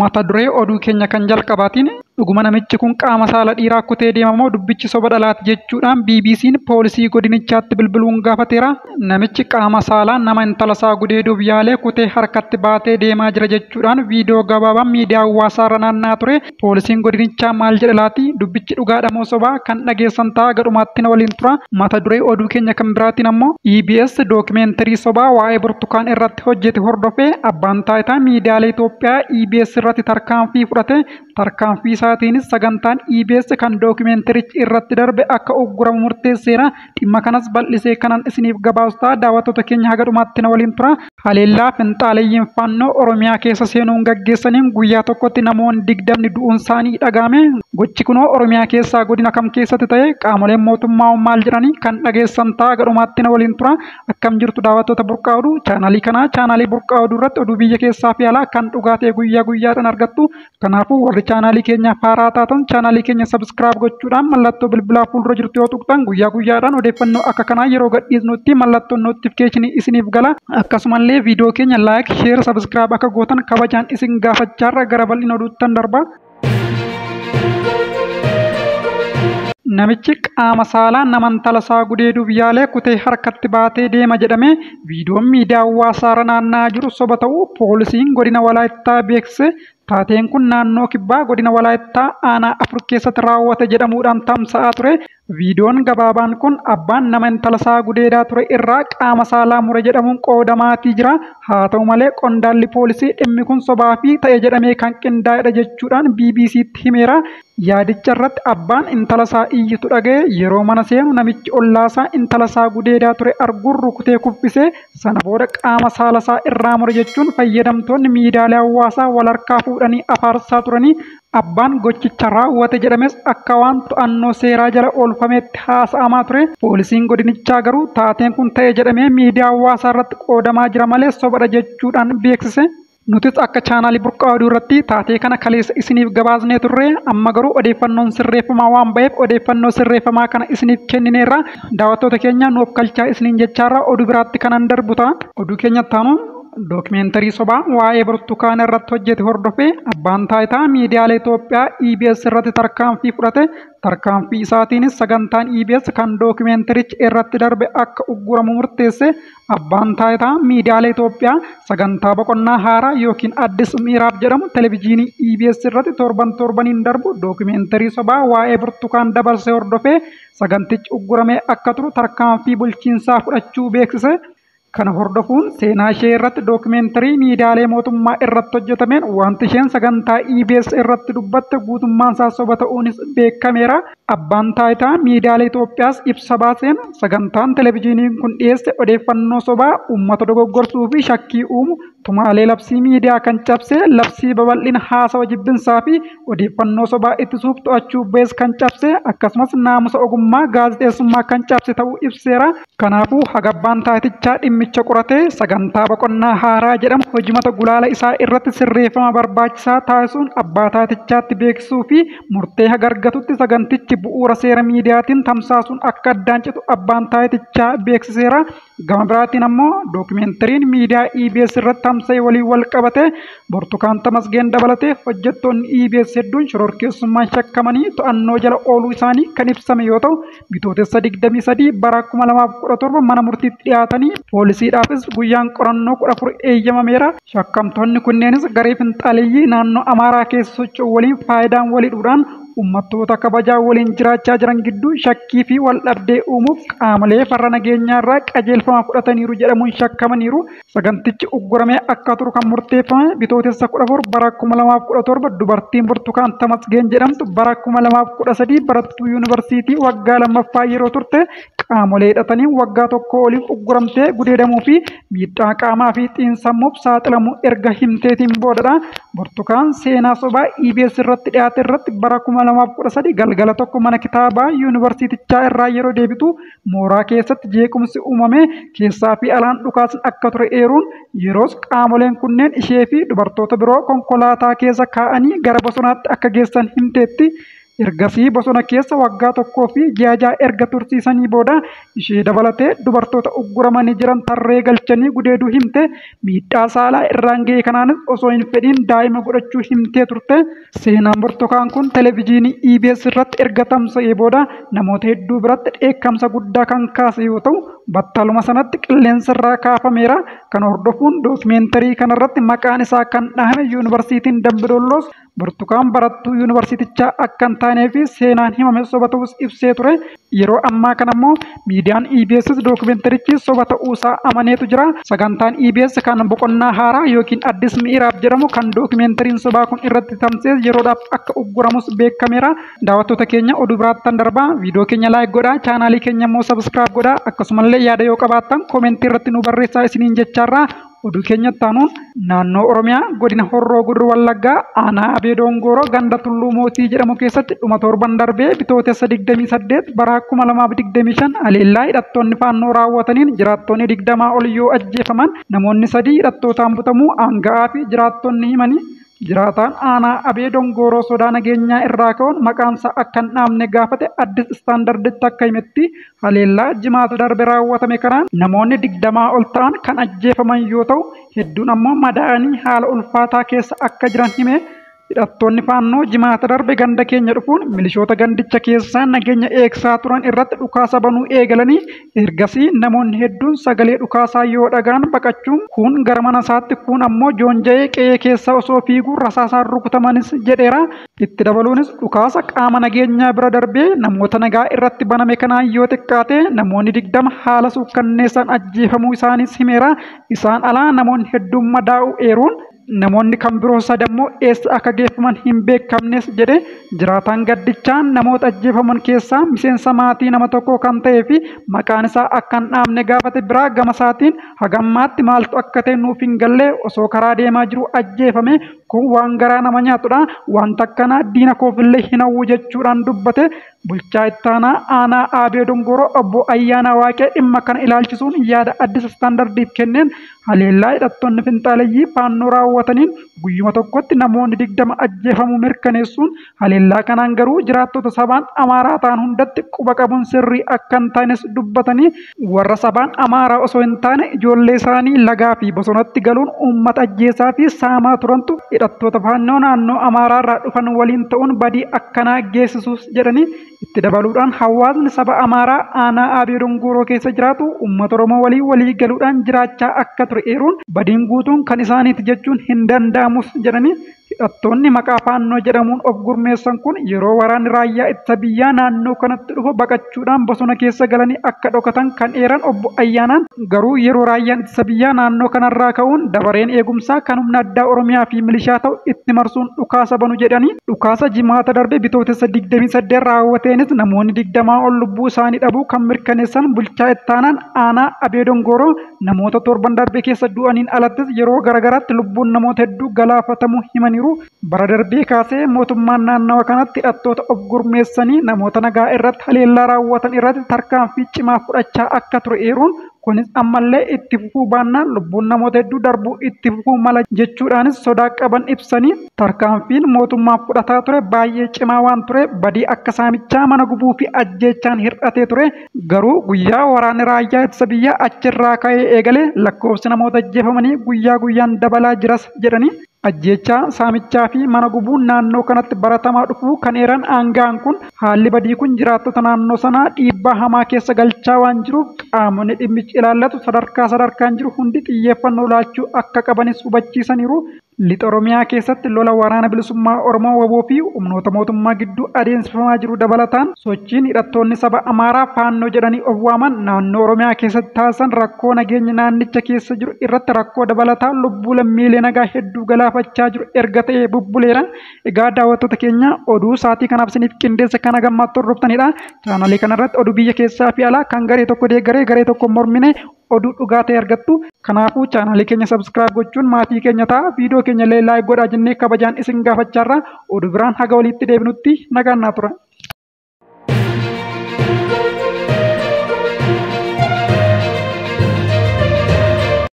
Mata duree oduu keenya kan jalqabaatiin dhuguma namichi kun qaama saala dhiiraa kutee deema moo dubbichi soba dhalaati jechuudhaan BBC'n poolisii godinichaatti bilbiluun gaafateera. Namichi qaama saalaa nama intala isaa gudeeduuf yaalee kutee harkatti baatee deemaa jira jechuudhaan viidiyoo gabaabaa miidiyaa hawaasaarra naanna'aa ture. Poolisiin godinichaa maal jedha laati? Dubbichi dhugaadha moo sobaa? Kan dhageessan ta'a gadhumaatti na waliin tura. Mata duree oduu keenya kan biraatiin ammoo EBS dookimeentarii sobaa waa'ee burtukaan irratti hojjete hordofee abbaan taayitaa miidiyaalee Itoophiyaa EBS irratti tarkaanfii fudhate. Tarkaanfii isaatiinis sagantaan EBS kan dookimeentarichi irratti darbe akka ugguramu murteesseera. Dhimma kanas bal'isee kanan isiniif gabaasu ta'a. Daawwattoota keenya haga dhumaatti na waliin tura. Haleellaa finxaaleeyyiin faannoo Oromiyaa keessa seenuun gaggeessaniin guyyaa tokkotti namoonni 20 du'uun isaanii dhagahame. Gochi kunoo Oromiyaa keessaa godina kam keessatti ta'e qaamoleen mootummaa maal jedhanii kan dhageessan ta'a. Haga dhumaatti na waliin tura. Akkam jirtu daawwattoota Burqaa Oduu chaanaalii kanaa chaanaalii Burqaa Oduu irratti oduu biyya keessaa fi alaa kan dhugaa ta'e guyyaa guyyaadhaan argattu. Kanaafuu warri chaanaalii keenya haaraa taatan chaanaalii keenya subscribe gochuudhaan mallattoo bilbilaa fuuldura jirtu yoo tuqxan guyyaa guyyaadhaan odeeffannoo akka kanaa yeroo gadhiisnutti mallattoon notifiikeeshinii isiniif gala. Akkasumallee viidiyoo keenya like, share, subscribe akka gootan kabajaan isin gaafachaarra gara bal'ina oduuttan darba. Namichi qaama saalaa nama intala isaa gudeeduuf yaalee kutee harkatti baatee deema jedhame viidiyoon miidiyaa hawaasaarra naanna'aa jiru soba ta'uu poolisiin godina Walaayittaa beeksise. Taateen kun naannoo kibbaa godina Walaayittaa aanaa 4 keessatti raawwate jedhamuudhaan tamsa'aa ture. Viidiyoon gabaabaan kun abbaan nama intala isaa gudeedaa ture irraa qaama saalaa mure jedhamuun qoodamaatii jira. Haa ta'u malee qondaalli poolisii dhimmi kun sobaa fi ta'e jedhamee kan qindaa'edha jechuudhaan BBCtti himeera. Yaadicha irratti abbaan intala isaa iyyitu dhaga'e yeroo mana seenu namichi ollaasaa intala isaa gudeedaa ture arguun rukutee kuffise sana booda qaama saala isaa irraa mure jechuun fayyadamtoonni miidiyaalee hawaasaa wal harkaa fuudhanii afaarsaa turanii. Abbaan gochicha raawwate jedhames akka waan to'annoo seeraa jala oolfametti haasa'amaa ture. Poolisiin godinichaa garuu taateen kun ta'e jedhamee miidiyaa hawaasaa irratti qoodamaa jira malee sobadha jechuudhaan beeksise. Nutis akka chaanaalii Burqaa Oduu irratti taatee kana kaleessa isiniif gabaasnee turre. Amma garuu odeeffannoon sirreeffamaa waan ba'eef odeeffannoo sirreeffamaa kana isiniif kennineerra. Daawwattoota keenya nuuf galchaa isiniin jechaarra oduu biraatti kanan darbu ta'a. Oduu keenya taanuun dookimeentarii sobaa waa'ee burtukaana irratti hojjete hordofee abbaan taayitaa miidiyaalee Itoophiyaa EBS irratti tarkaanfii fudhate. Tarkaanfii isaatiinis sagantaan EBS kan dookimeentarichi irratti darbe akka ugguramu murteesse. Abbaan taayitaa miidiyaalee Itoophiyaa sagantaa boqonnaa haaraa yookiin Addis Miiraaf jedhamu televizyiinii EBS irratti torban torbaniin darbu dookimeentarii sobaa waa'ee burtukaan dabarse hordofee sagantichi ugguramee akka turu tarkaanfii bulchiinsaa fudhachuu beeksise. Kana hordofuun seenaa ishee irratti dookimeentarii miidiyaalee mootummaa irratti hojjetameen wanti isheen sagantaa EBS irratti dubbatte guutummaan isaa soba ta'uunis beekameera. Abbaan taayitaa miidiyaalee Itoophiyaas ibsa baaseen sagantaan televizyiiniin kun dhiyeesse odeeffannoo sobaa uummata dogoggorsuu fi shakkii uumu tumaalee labsii miidiyaa kan cabse labsii babal'ina haasawa jibbinsaa fi odeeffannoo sobaa ittisuuf to'achuu bees kan cabse akkasumas naamusa ogummaa gaazexeessummaa kan cabse ta'uu ibseera. Kanaafuu haga abbaan taayitichaa dhimmicha qoratee sagantaa boqonnaa haaraa jedhamu hojimata gulaala isaa irratti sirreeffama barbaachisaa taasisuun abbaa taayitichaatti beeksisuu fi murtee haga argatutti sagantichi bu'uura seera miidiyaatiin tamsaasuun akka addaan citu abbaan taayitichaa beeksiseera. Gama biraatiin ammoo dookimeentariin miidiyaa EBS irratti tamsa'e waliin wal qabate Burtukaan Tamasgeen dabalatee hojjettoonni EBS hedduun shororkeessummaan shakkamanii to'annoo jala ooluu isaanii kan ibsame yoo ta'u bitootessa 23 bara 2017 mana murtiitti dhiyaatanii poolisiidhaafis guyyaan qorannoo 14 eeyyamameera. Shakkamtoonni kunneenis garee finxaaleeyyii naannoo Amaaraa keessa socho'u waliin faayidaan walidhuudhaan uummattoota kabajaa waliin jiraachaa jiran gidduu shakkii fi wal dhabdee uumuuf qaamolee farra nageenyaa irraa qajeelfama fudhataniiru jedhamuun shakkamaniiru. Sagantichi ugguramee akka turu kan murteeffame bitootessa 14 bara 2017 dubartiin Burtukaan Tamasgeen jedhamtu bara 2013 barattuu yuunivarsiitii waggaa 2ffaa yeroo turte qaamolee hidhatanii waggaa tokko oliif ugguramtee gudeedamuu fi miidhaa qaamaa fi xiinsammuuf saaxilamuu erga himteetiin boodadha. Burtukaan seenaa sobaa EBS irratti dhiyaate irratti bara 2013 galgala tokko mana kitaabaa yuunivarsiitichaa irraa yeroo deebitu mooraa keessatti jeequmsi uumame keessaa fi alaan dhukaasni akka ture eeruun yeroos qaamoleen kunneen ishee fi dubartoota biroo konkolaataa keessa kaa'anii gara bosonaatti akka geessan himteetti. Ergasii bosona keessa waggaa 1 fi ji'a 6 erga tursiisanii booda ishee dabalatee dubartoota ugguramanii jiran tarree galchanii gudeeduu himte. Miidhaa saalaa irraan ga'e kanaanis osoo hin fedhiin daa'ima godhachuu himtee turte. Seenaan Burtukaan kun televezyiinii EBS irratti erga tamsa'ee booda namoota hedduu biratti dheekkamsa guddaa kan kaase yoo ta'u, battaluma sanatti qilleensa irraa kaafameera. Kan hordofuun dookimeentarii kanarratti maqaan isaa kan dhahame Yuunivarsiitiin Dambidoolloos Burtukaan barattuu yuunivarsiitichaa akka hin taanee fi seenaan himame soba ta'us ibsee ture. Yeroo ammaa kana immoo miidiyaan EBS dookimentarichi soba ta'uusaa amaneetu jira. Sagantaan EBS kan boqonnaa haaraa yookiin Addis Mi'iraaf jedhamu kan dookimentariin sobaa kun irratti tamsa'es yeroodhaaf akka ugguramus beekameera. Daawwattoota keenya oduu biraattan darbaa. Viidiyoo keenya like godhaa, chaanaalii keenya immoo subscribe godhaa. Akkasumallee yaada yoo qabaattan koomentii irratti nu barreessaa isiniin jechaarraa. Oduu keenya taanuun naannoo Oromiyaa godina Horroo Guduruu Wallaggaa aanaa Abee Dongooroo ganda Tulluu Mootii jedhamu keessatti dhuma torban darbee bitootessa 28 bara 2025 haleellaa hidhattoonni faannoo raawwataniin jiraattonni 20 ol yoo ajjeefaman namoonni 3 hidhattootaan butamuu aanga'aa fi jiraattonni himanii. Jiraataan aanaa Abee Dongooroo sodaa nageenyaa irraa ka'uun maqaansaa akka hin dhaamne gaafate Addis Istaandarditti akka himetti haleellaa jimaata darbe raawwatame kanaan namoonni 20 ol ta'an kan ajjeefaman yoo ta'u, hedduun ammoo madaa'anii haala ulfaataa keessa akka jiran hime. Hidhattoonni faannoo jimaata darbe ganda keenya dhufuun milishoota gandicha keessaa nageenya eegsaa turan irratti dhukaasa banuu eegalanii ergasii namoonni hedduun sagalee dhukaasaa yoo dhagaan baqachuun kun gara mana isaatti kun ammoo joonja'ee qe'ee keessa osoo fiiguu rasaasaan rukutamanis jedheera. Itti dabaluunis dhukaasa qaama nageenyaa bira darbee namoota nagaa irratti baname kanaan yoo xiqqaate namoonni 20 haala suukkanneessaan ajjeefamuu isaaniis himeera. Isaan alaa namoonni hedduun madaa'uu eeruun namoonni kan biroo sadammoo eessa akka geeffaman hin beekamnes jedhe. Jiraataan gaddichaa namoota ajjeefaman keessaa miseensa maatii nama tokko kan ta'ee fi maqaan isaa akka hin dhaamne gaafate biraa gama isaatiin hagammaatti maaltu akka ta'e nuuf hin galle, osoo karaa deemaa jiru ajjeefame, kun waan garaa nama nyaatudha, wanta akkanaa diina koofillee hin hawwu jechuudhaan dubbate. Bulchaa ittaanaa aanaa Abee Dongoroo obbo Ayyaanaa Waaqee dhimma kana ilaalchisuun yaada Addis Istaandardiif kenneen haleellaa hidhattoonni finxaaleyyii faannoo raawwataniin guyyuma tokkotti namoonni 20 ajjeefamuu mirkaneessuun haleellaa kanaan garuu jiraattota sabaan Amaaraa ta'an hundatti quba qabuun sirrii akka hin taanes dubbatanii, warra sabaan Amaaraa osoo hin taane ijoollee isaanii lagaa fi bosonatti galuun uummata ajjeesaa fi saamaa turantu hidhattoota faannoo naannoo Amaaraa irraa dhufan waliin ta'uun badii akkanaa geessisuus jedhanii. Itti dabaluudhaan hawaasni saba Amaaraa aanaa Abee Dongoroo keessa jiraatu uummata Oromoo walii walii galuudhaan jiraachaa akka ture eeruun badiin guutuun kan isaaniiti jechuun hin danda'amus jedhanii. Hidhattoonni maqaa faannoo jedhamuun of gurmeessan kun yeroo waraanni raayyaa ittisa biyyaa naannoo kanatti dhufu baqachuudhaan bosona keessa galanii akka dhokatan kan eeran obbo Ayyaanaan, garuu yeroo raayyaan ittisa biyyaa naannoo kanarraa ka'uun dabareen eegumsaa kan humna addaa Oromiyaa fi milishaa ta'u itti marsuun dhukaasa banu jedhanii. Dhukaasa jimaata darbe bitootessa 28 raawwateenis namoonni 20 ol lubbuu isaanii dhabuu kan mirkaneessan bulchaa ittaanaan aanaa Abee Dongoroo namoota torban darbe keessa du'aniin alattis yeroo garagaraatti lubbuun namoota hedduu galaafatamuu himaniiru. Bara darbee kaasee mootummaan naannawa kanatti hidhattoota of gurmeessanii namoota nagaa irratti haleellaa raawwatan irratti tarkaanfii cimaa fudhachaa akka ture eeruun kunis ammallee itti fufuu baannaan lubbuun namoota hedduu darbuu itti fufuu mala jechuudhaanis sodaa qaban ibsanii, tarkaanfiin mootummaan fudhataa ture baay'ee cimaa waan ture badii akka saamichaa mana gubuu fi ajjeechaan hir'atee ture, garuu guyyaa waraanni raayyaa ittisa biyyaa achirraa ka'ee eegale lakkoofsi namoota ajjeefamanii guyyaa guyyaan dabalaa jiras jedhanii. Ajjeechaa, saamichaa fi mana gubuun naannoo kanatti baratamaa dhufuu kan eeran aanga'aan kun haalli badii kun jiraattota naannoo sanaa dhiibbaa hamaa keessa galchaa waan jiruuf qaamonni dhimmichi ilaallatu sadarkaa sadarkaan jiru hundi xiyyeeffannoo laachuu akka qabanis hubachiisaniiru. Lixa Oromiyaa keessatti lola waraana bilisummaa Oromoo WBO fi humnoota mootummaa gidduu adeemsifamaa jiru dabalataan sochiin hidhattoonni saba Amaaraa faannoo jedhanii of waaman naannoo Oromiyaa keessatti taasisan rakkoo nageenya naannicha keessa jiru irratti rakkoo dabalataa lubbuu lammiilee nagaa hedduu galaafachaa jiru erga ta'ee bubbuleera. Egaa daawwattoota keenya oduu sa'aatii kanaaf isiniif qindeessa kana gammaatti hordoftanidha. Chaanaalii kanarratti oduu biyya keessaa fi alaa kan garee tokko deeggaree garee tokko mormine oduu dhugaa ta'e argattu. Kanaafuu chaanaalii keenya subscribe gochuun maatii keenya ta'a. Viidiyoo keenya illee like godhaa jennee kabajaan isin gaafachaarra. Oduu biraan haga walitti deebinutti nagaan naa tura.